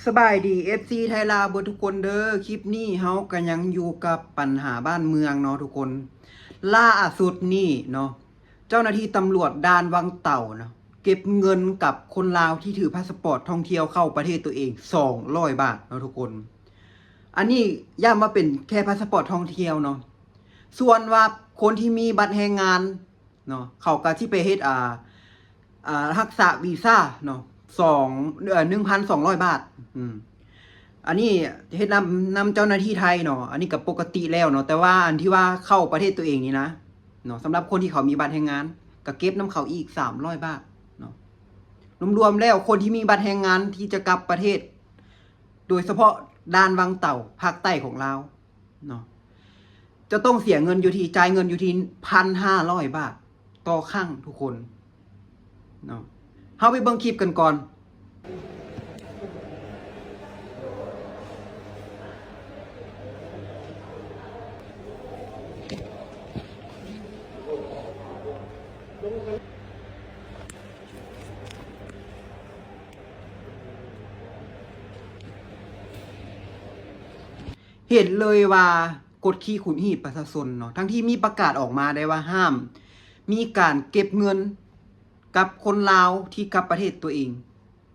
ສະບາຍດີ ເອັຟຊີ ໄທລາວເບິດທຸກຄົນເດີ. ຄລິບນີ້ເຮົາກໍຍັງຢູ່ກັບບັນຫາບ້ານເມືອງເນາະທຸກຄົນ. ລ່າສຸດນີ້ເນາະ ເຈົ້າໜ້າທີ່ຕຳຫຼວດດ່ານວັງເຕົ່າເນາະ ເກັບເງິນກັບຄົນລາວທີ່ຖືພາສະປອດທ່ອງທ່ຽວເຂົ້າປະເທດຕົວເອງສອງຮ້ອຍບາດເນາະທຸກຄົນ. ອັນນີ້ຢ້ຳວ່າເປັນແຄ່ພາສະປອດທ່ອງທ່ຽວເນາະ. ສ່ວນວ່າຄົນທີ່ມີບັດແຮງງານ ເນາະ ເຂົາກໍຊິໄປເຮັດ ອ່າ ອ່າ ຮັກສະວີຊາເນາະ ສອງ ເອີ ໜຶ່ງພັນສອງຮ້ອຍບາດ. ອືມ ອັນນີ້ເຮັດນຳ ນຳເຈົ້າໜ້າທີ່ໄທເນາະ ອັນນີ້ກໍປົກກະຕິແລ້ວເນາະ. ແຕ່ວ່າອັນທີ່ວ່າເຂົ້າປະເທດຕົວເອງນີ້ນະເນາະ ສຳລັບຄົນທີ່ເຂົາມີບັດແຮງງານ ກໍເກັບນຳເຂົາອີກສາມຮ້ອຍບາດເນາະ. ລວມໆແລ້ວ ຄົນທີ່ມີບັດແຮງງານທີ່ຈະກັບປະເທດ ໂດຍສະເພາະດ່ານວັງເຕົ່າ ພາກໃຕ້ຂອງລາວ ເນາະ ຈະຕ້ອງເສຍເງິນຢູ່ທີ່ ຈ່າຍເງິນຢູ່ທີ່ ໜຶ່ງພັນຫ້າຮ້ອຍບາດຕໍ່ຄັ້ງທຸກຄົນເນາະ. ເຮົາໄປເບິ່ງຄລິບກັນກ່ອນ. ເຫັນເລີຍວ່າກົດຂີ່ຂູດຮີດປະຊາຊົນເນາະ ທັງທີ່ມີປະກາດອອກມາໄດ້ວ່າຫ້າມມີການເກັບເງິນກັບຄົນລາວທີ່ກັບປະເທດຕົວເອງ.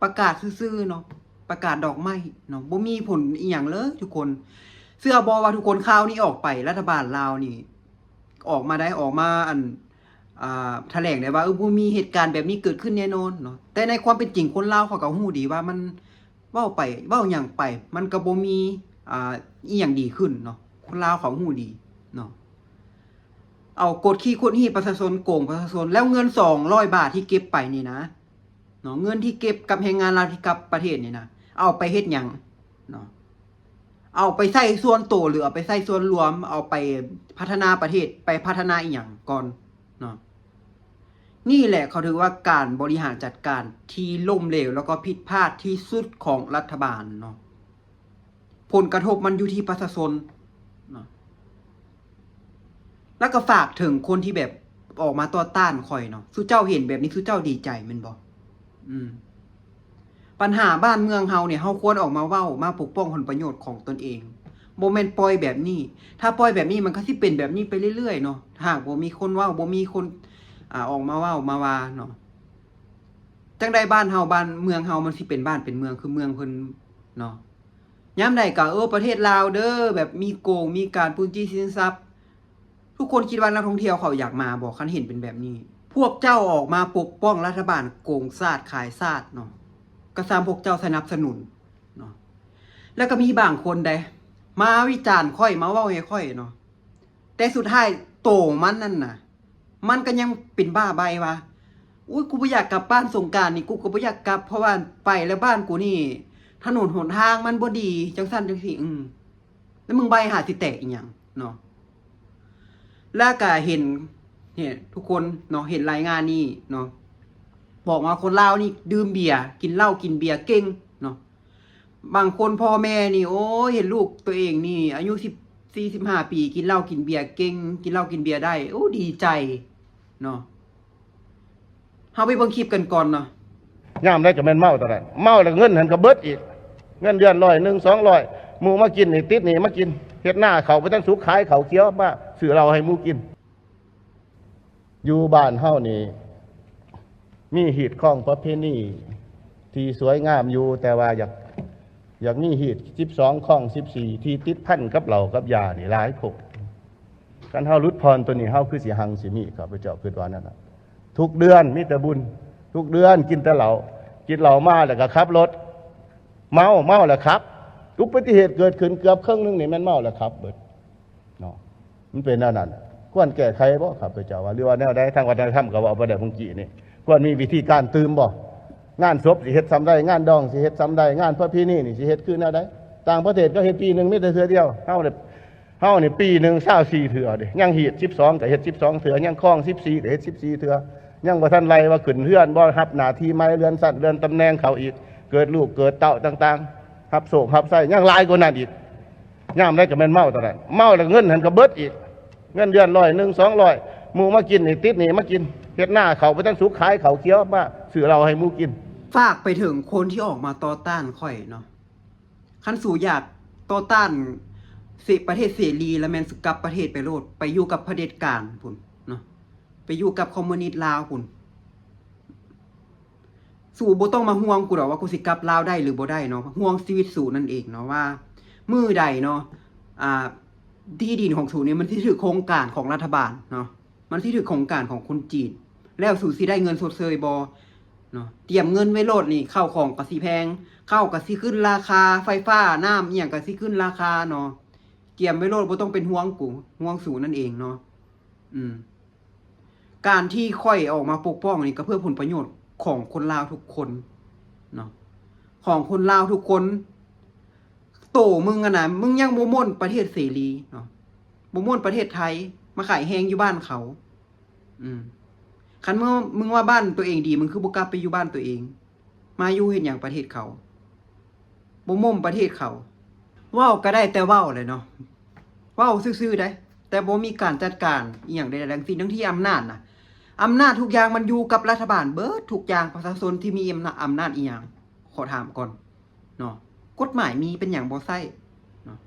ປະກາດຊື່ໆເນາະ ປະກາດດອກໄມ້ເນາະ ບໍ່ມີຜົນອີ່ຫຍັງເລີຍທຸກຄົນ. ເຊື່ອບໍ່ວ່າທຸກຄົນ ຂ່າວນີ້ອອກໄປ ລັດຖະບານລາວນີ້ອອກມາໄດ້ ອອກມາ ອັນ ອ່າ ຖະແຫຼງໄດ້ວ່າ ເອີ ບໍ່ມີເຫດການແບບນີ້ເກີດຂຶ້ນແນ່ນອນເນາະ. ແຕ່ໃນຄວາມເປັນຈິງ ຄົນລາວເຂົາກໍຮູ້ດີວ່າມັນ ເວົ້າໄປເວົ້າຫຍັງໄປ ມັນກໍບໍ່ມີ ອ່າ ອີ່ຫຍັງດີຂຶ້ນເນາະ. ຄົນລາວເຂົາຮູ້ດີເນາະ ເອົາກົດຂີ່ຂູດຮີດປະຊາຊົນ ໂກງປະຊາຊົນ. ແລ້ວເງິນສອງຮ້ອຍບາດທີ່ເກັບໄປນີ້ນະເນາະ ເງິນທີ່ເກັບກັບແຮງງານລາວທີ່ກັບປະເທດນີ້ນະ ເອົາໄປເຮັດຫຍັງເນາະ? ເອົາໄປໃຊ້ສ່ວນໂຕ ຫຼື ເອົາໄປໃຊ້ສ່ວນລວມ? ເອົາໄປພັດທະນາປະເທດ ໄປພັດທະນາອີ່ຫຍັງກ່ອນເນາະ? ນີ້ແຫຼະເຂົາຖືວ່າການບໍລິຫານຈັດການທີ່ລົ້ມເຫຼວ ແລ້ວກໍຜິດພາດທີ່ສຸດຂອງລັດຖະບານເນາະ. ຜົນກະທົບມັນຢູ່ທີ່ປະຊາຊົນເນາະ. ແລ້ວກໍຝາກເຖິງຄົນທີ່ແບບອອກມາຕໍ່ຕ້ານຂ້ອຍເນາະ ສຸເຈົ້າເຫັນແບບນີ້ ສຸເຈົ້າດີໃຈແມ່ນບໍ່? ອືມ ບັນຫາບ້ານເມືອງເຮົານີ້ ເຮົາຄວນອອກມາເວົ້າ ມາປົກປ້ອງຜົນປະໂຫຍດຂອງຕົນເອງ ບໍ່ແມ່ນປ່ອຍແບບນີ້. ຖ້າປ່ອຍແບບນີ້ ມັນກໍຊິເປັນແບບນີ້ໄປເລື້ອຍໆເນາະ ຫາກບໍ່ມີຄົນເວົ້າ ບໍ່ມີຄົນ ອາ ອອກມາເວົ້າມາວ່າເນາະ. ຈັ່ງໃດບ້ານເຮົາ ບ້ານເມືອງເຮົາ ມັນຊິເປັນບ້ານເປັນເມືອງຄືເມືອງເພິ່ນເນາະ? ຍາມໃດກໍ ເອີ ປະເທດລາວເດີ ແບບມີໂກງ ມີການປຸ້ນຈີ້ຊິນຊັບ. ທຸກຄົນຄິດວ່ານັກທ່ອງທ່ຽວເຂົາຢາກມາບໍ່ ຄັນເຫັນເປັນແບບນີ້? ພວກເຈົ້າອອກມາປົກປ້ອງລັດຖະບານໂກງຊາດຂາຍຊາດເນາະ ກະຊ້ຳພວກເຈົ້າສະໜັບສະໜູນເນາະ. ແລ້ວກໍມີບາງຄົນໃດ ມາວິຈານຂ້ອຍ ມາເວົ້າໃຫ້ຂ້ອຍເນາະ ແຕ່ສຸດທ້າຍໂຕມັນນັ້ນນະ ມັນກໍຍັງເປັນບ້າໃບ້ວ່າ ໂອ້ຍ ກູບໍ່ຢາກກັບບ້ານສົງການນີ້ ກູກໍບໍ່ຢາກກັບ ເພາະວ່າໄປແລ້ວບ້ານກູນີ້ ຖະໜົນຫົນທາງມັນບໍ່ດີ ຈັ່ງຊັ້ນຈັ່ງຊີ້. ອືມ ແລ້ວມຶງໃບ້ຫາຊິແຕກອີ່ຫຍັງເນາະ? ແລ້ວກະເຫັນ ເຫັນທຸກຄົນເນາະ ເຫັນລາຍງານນີ້ເນາະ ບອກວ່າຄົນລາວນີ້ດື່ມເບຍ ກິນເຫຼົ້າກິນເບຍເກັ່ງເນາະ. ບາງຄົນພໍ່ແມ່ນີ້ ໂອ້ຍ ເຫັນລູກຕົວເອງນີ້ອາຍຸສິບສີ່ ສິບຫ້າປີ ກິນເຫຼົ້າກິນເບຍເກັ່ງ ກິນເຫຼົ້າກິນເບຍໄດ້ ໂອ້ ດີໃຈເນາະ. ເຮົາໄປເບິ່ງຄລິບກັນກ່ອນເນາະ. ຍາມໃດກໍແມ່ນເມົາຕອນນັ້ນ ເມົາແລ້ວເງິນຫັ້ນກໍເບິດອີກ ເງິນເດືອນຮ້ອຍໜຶ່ງ ສອງຮ້ອຍ ໝູ່ມາກິນນີ້ ຕິດໜີ້ມາກິນ ເຮັດນາເຂົ້າບໍ່ທັນສຸກ ຂາຍເຂົ້າຂຽວມາຊື້ເຫຼົ້າໃຫ້ໝູ່ກິນ. ຢູ່ບ້ານເຮົານີ້ ມີຮີດຄອງປະເພນີທີ່ສວຍງາມຢູ່ ແຕ່ວ່າຢາກ ຢາກມີຮີດສິບສອງ ຄອງສິບສີ່ ທີ່ຕິດພັນກັບເຫຼົ້າກັບຢານີ້ຫຼາຍໂພດ. ຄັນເຮົາຫຼຸດຜ່ອນໂຕນີ້ ເຮົາຄືຊິຮັ່ງຊິມີ ຂ້າພະເຈົ້າຄິດວ່ານັ້ນນະ. ທຸກເດືອນມີແຕ່ບຸນ ທຸກເດືອນກິນແຕ່ເຫຼົ້າ ກິນເຫຼົ້າມາແລ້ວກໍຂັບລົດ ເມົາ ເມົາແລ້ວຂັບ. ອຸປະຕິເຫດເກີດຂຶ້ນເກືອບເຄິ່ງໜຶ່ງນີ້ແມ່ນເມົາແລ້ວຂັບເບິດ. ເນາະ ມັນເປັນແນວນັ້ນ ຄວນແກ້ໄຂບໍ່ ຂ້າພະເຈົ້າວ່າ ຫຼືວ່າແນວໃດ? ທາງວັດທະນະທຳກໍເວົ້າໄປແລ້ວເມື່ອກີ້ນີ້ ຄວນມີວິທີການຕື່ມບໍ່? ງານສົບຊິເຮັດສ່ຳໃດ? ງານດອງຊິເຮັດສ່ຳໃດ? ງານປະເພນີນີ້ຊິເຮັດຄືແນວໃດ? ຕ່າງປະເທດເຂົາເຮັດປີໜຶ່ງມີແຕ່ເທື່ອດຽວ ເຮົານີ້ ເຮົານີ້ປີໜຶ່ງຊາວສີ່ເທື່ອເດ້ ຍັງຮີດສິບສອງກໍເຮັດສິບສອງເທື່ອ ຍັງຄອງສິບສີ່ກໍເຮັດສິບສີ່ເທື່ອ ຍັງບໍ່ທັນໄລ່ວ່າຂຶ້ນເຮືອນບໍ່ ຮັບໜ້າທີ່ໃໝ່ ເລື່ອນຊັ້ນເລື່ອນຕຳແໜ່ງເຂົາອີກ ເກີດລູກເກີດເຕົ້າຕ່າງໆ ຮັບໂຊກຮັບໄຊ ຍັງຫຼາຍກວ່ານັ້ນອີກ. ຍາມໃດກໍແມ່ນເມົາຕອນນັ້ນ ເມົາແລ້ວເງິນຫັ້ນກໍເບິດອີກ ເງິນເດືອນຮ້ອຍໜຶ່ງ ສອງຮ້ອຍ ໝູ່ມາກິນນີ້ ຕິດໜີ້ມາກິນ ເຮັດນາເຂົ້າບໍ່ທັນສຸກ ຂາຍເຂົ້າຂຽວມາຊື້ເຫຼົ້າໃຫ້ໝູ່ກິນ. ຝາກໄປເຖິງຄົນທີ່ອອກມາຕໍ່ຕ້ານຂ້ອຍເນາະ ຄັນສູຢາກຕໍ່ຕ້ານເສ ປະເທດເສລີ ລະແມ່ນກັບປະເທດໄປໂລດ ໄປຢູ່ກັບຜະເດັດການພຸ້ນເນາະ ໄປຢູ່ກັບຄອມມູນິດລາວພຸ້ນ. ສູບໍ່ຕ້ອງມາຫ່ວງກູດອກວ່າກູຊິກັບລາວໄດ້ຫຼືບໍ່ໄດ້ເນາະ, ຫ່ວງຊີວິດສູນັ້ນເອງເນາະ ວ່າມື້ໃດເນາະ ອ່າ ທີ່ດິນຂອງສູນີ້ມັນຊິຖືກໂຄງການຂອງລັດຖະບານເນາະ, ມັນຊິຖືກໂຄງການຂອງຄົນຈີນ ແລ້ວສູຊິໄດ້ເງິນຊົດເຊີຍບໍ່ເນາະ. ຕຽມເງິນໄວ້ໂລດນີ້ ເຂົ້າຂອງກໍຊິແພງ, ເຂົ້າກໍຊິຂຶ້ນລາຄາ, ໄຟຟ້າ, ນ້ຳ ອີ່ຫຍັງກໍຊິຂຶ້ນລາຄາເນາະ. ຕຽມໄວ້ໂລດ ບໍ່ຕ້ອງເປັນຫ່ວງກູ, ຫ່ວງສູນັ້ນເອງເນາະ. ອືມ ການທີ່ຂ້ອຍອອກມາປົກປ້ອງນີ້ ກໍເພື່ອຜົນປະໂຫຍດຂອງຄົນລາວທຸກຄົນເນາະ, ຂອງຄົນລາວທຸກຄົນ. ໂຕມຶງຫັ້ນນະ ມຶງຍັງບໍ່ມ້ນປະເທດເສລີເນາະ, ບໍ່ມ້ນປະເທດໄທ, ມາຂາຍແຮງຢູ່ບ້ານເຂົາ. ອືມ ຄັນມຶງ ມຶງວ່າບ້ານຕົວເອງດີ ມຶງຄືບໍ່ກັບໄປຢູ່ບ້ານຕົວເອງ? ມາຢູ່ເຮັດຫຍັງປະເທດເຂົາ? ບໍ່ມ້ມປະເທດເຂົາ. ເວົ້າກໍໄດ້ແຕ່ເວົ້າແຫຼະເນາະ, ເວົ້າຊື່ໆໄດ໋ ແຕ່ບໍ່ມີການຈັດການອີ່ຫຍັງໃດໆທັງສິ້ນ. ທັງທີ່ອຳນາດນະ ອຳນາດທຸກຢ່າງມັນຢູ່ກັບລັດຖະບານເບິດທຸກຢ່າງ. ປະຊາຊົນທີ່ມີອຳນາດ ອຳນາດອີ່ຫຍັງ? ຂໍຖາມກ່ອນເນາະ, ກົດໝາຍມີ ເປັນຫຍັງບໍ່ໃຊ້ເນາະ?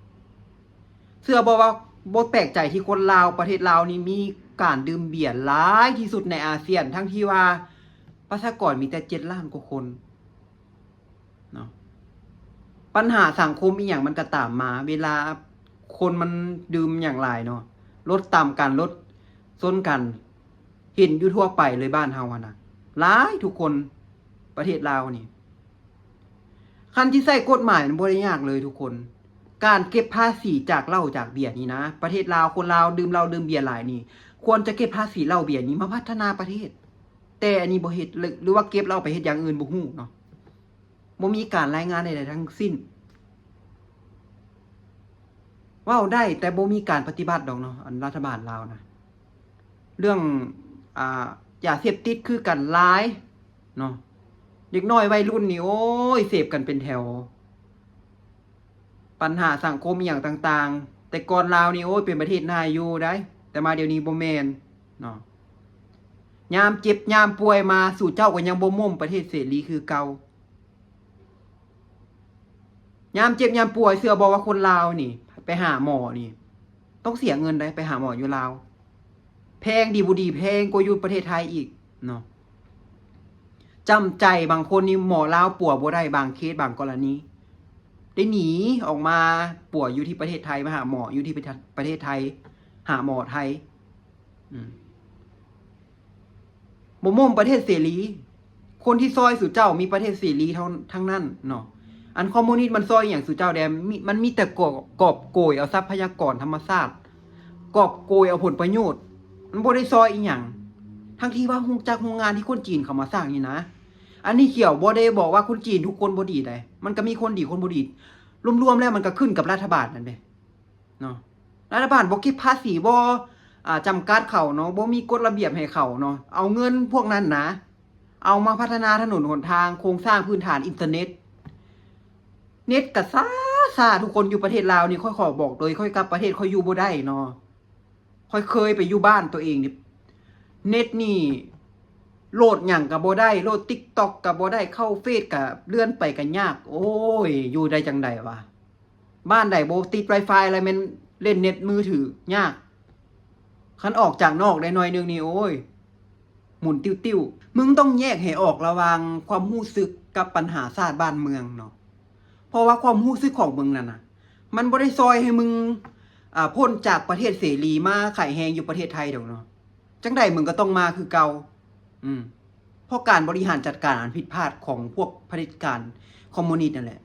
ເຊື່ອບໍ່ວ່າບໍ່ແປກໃຈທີ່ຄົນລາວ ປະເທດລາວນີ້ມີການດື່ມເບຍຫຼາຍທີ່ສຸດໃນອາຊຽນ ທັງທີ່ວ່າປະຊາກອນມີແຕ່ເຈັດລ້ານກວ່າຄົນເນາະ. ບັນຫາສັງຄົມອີ່ຫຍັງມັນກໍຕາມມາ ເວລາຄົນມັນດື່ມຫຍັງຫຼາຍເນາະ, ລົດຕຳກັນ ລົດຊົນກັນ ເຫັນຢູ່ທົ່ວໄປເລີຍບ້ານເຮົາຫັ້ນນະ ຫຼາຍທຸກຄົນ ປະເທດລາວນີ້. ຄັນທີ່ໃຊ້ກົດໝາຍມັນບໍ່ໄດ້ຍາກເລີຍທຸກຄົນ. ການເກັບພາສີຈາກເຫຼົ້າຈາກເບຍນີ້ນະ ປະເທດລາວ ຄົນລາວດື່ມເຫຼົ້າດື່ມເບຍຫຼາຍນີ້ ຄວນຈະເກັບພາສີເຫຼົ້າເບຍນີ້ມາພັດທະນາປະເທດ, ແຕ່ອັນນີ້ບໍ່ເຮັດ ຫຼື ຫຼືວ່າເກັບແລ້ວເອົາໄປເຮັດຢ່າງອື່ນບໍ່ຮູ້ເນາະ. ບໍ່ມີການລາຍງານໃດໆທັງສິ້ນ. ເວົ້າໄດ້ ແຕ່ບໍ່ມີການປະຕິບັດດອກເນາະ ອັນລັດຖະບານລາວນະ. ເລື່ອງ ອ່າ ຢາເສບຕິດຄືກັນຫຼາຍເນາະ, ເດັກນ້ອຍໄວລຸ້ນນີ້ ໂອ້ຍ ເສບກັນເປັນແຖວ. ບັນຫາສັງຄົມອີ່ຫຍັງຕ່າງໆ ແຕ່ກ່ອນລາວນີ້ ໂອ້ຍ ເປັນປະເທດໜ້າຢູ່ໄດ໋ ແຕ່ມາດຽວນີ້ບໍ່ແມ່ນເນາະ. ຍາມເຈັບຍາມປ່ວຍມາ ສູ່ເຈົ້າກໍຍັງບໍ່ມ້ມປະເທດເສລີຄືເກົ່າ. ຍາມເຈັບຍາມປ່ວຍ ເຊື່ອບໍ່ວ່າຄົນລາວນີ້ ໄປຫາໝໍນີ້ ຕ້ອງເສຍເງິນໄດ໋ ໄປຫາໝໍຢູ່ລາວ. ແພງດີບໍ່ດີ ແພງກວ່າຢູ່ປະເທດໄທອີກເນາະ. ຈຳໃຈບາງຄົນນີ້ ໝໍລາວປົວບໍ່ໄດ້ ບາງເຄສບາງກໍລະນີ ໄດ້ໜີອອກມາປົວຢູ່ທີ່ປະເທດໄທ ມາຫາໝໍຢູ່ທີ່ປະເທດໄທ ຫາໝໍໄທ. ອືມ ບໍ່ມ້ມປະເທດເສລີ. ຄົນທີ່ຊ່ອຍສູ່ເຈົ້າມີປະເທດເສລີເທົ່າ ທັງນັ້ນເນາະ. ອັນຄອມມູນິດມັນຊ່ອຍອີ່ຫຍັງສູ່ເຈົ້າແດ່? ມີ ມັນມີແຕ່ກອບ ກອບໂກຍເອົາຊັບພະຍາກອນທຳມະຊາດ, ກອບໂກຍເອົາຜົນປະໂຫຍດ, ມັນບໍ່ໄດ້ຊ່ອຍອີ່ຫຍັງ. ທັງທີ່ວ່າໂຮງຈັກໂຮງງານທີ່ຄົນຈີນເຂົາມາສ້າງນີ້ນະ, ອັນນີ້ຂຽວບໍ່ໄດ້ບອກວ່າຄົນຈີນທຸກຄົນບໍ່ດີໃດ໋, ມັນກໍມີຄົນດີຄົນບໍ່ດີ, ລວມໆແລ້ວມັນກໍຂຶ້ນກັບລັດຖະບານນັ້ນເດ້. ເນາະ ລັດຖະບານບໍ່ເກັບພາສີ ບໍ່ ອ່າ ຈຳກັດເຂົາເນາະ, ບໍ່ມີກົດລະບຽບໃຫ້ເຂົາເນາະ, ເອົາເງິນພວກນັ້ນນະ ເອົາມາພັດທະນາຖະໜົນຫົນທາງ, ໂຄງສ້າງພື້ນຖານອິນເຕີເນັດ, ເນັດກະຊ້າ ຊ້າ. ທຸກຄົນຢູ່ປະເທດລາວນີ້ ຂ້ອຍຂໍບອກເລີຍ, ຂ້ອຍກັບປະເທດຂ້ອຍຢູ່ບໍ່ໄດ້ເນາະ. ຂ້ອຍເຄີຍໄປຢູ່ບ້ານຕົວເອງນີ້ ເນັດນີ້ໂຫຼດຫຍັງກໍບໍ່ໄດ້, ໂຫຼດຕິກຕັອກກໍບໍ່ໄດ້, ເຂົ້າເຟສກໍເລື່ອນໄປກໍຍາກ. ໂອ້ຍ ຢູ່ໄດ້ຈັ່ງໃດວະ? ບ້ານໃດບໍ່ຕິດໄວຟາຍແລ້ວແມ່ນເລ່ນເນັດມືຖືຍາກ. ຄັນອອກຈາກນອກໄດ້ໜ້ອຍໜຶ່ງນີ້ ໂອ້ຍ ໝູນຕິ້ວໆ. ມຶງຕ້ອງແຍກໃຫ້ອອກລະຫວ່າງຄວາມຮູ້ສຶກກັບບັນຫາຊາດບ້ານເມືອງເນາະ, ເພາະວ່າຄວາມຮູ້ສຶກຂອງມຶງນັ້ນນະ ມັນບໍ່ໄດ້ຊ່ອຍໃຫ້ມຶງ ອ່າ ພົ້ນຈາກປະເທດເສລີມາຂາຍແຮງຢູ່ປະເທດໄທດອກເນາະ. ຈັ່ງໃດມຶງກໍຕ້ອງມາຄືເກົ່າ. ອືມ ເພາະການບໍລິຫານຈັດການອັນຜິດພາດຂອງພວກຜະເດັດການຄອມມູນິດນັ້ນແຫຼະ.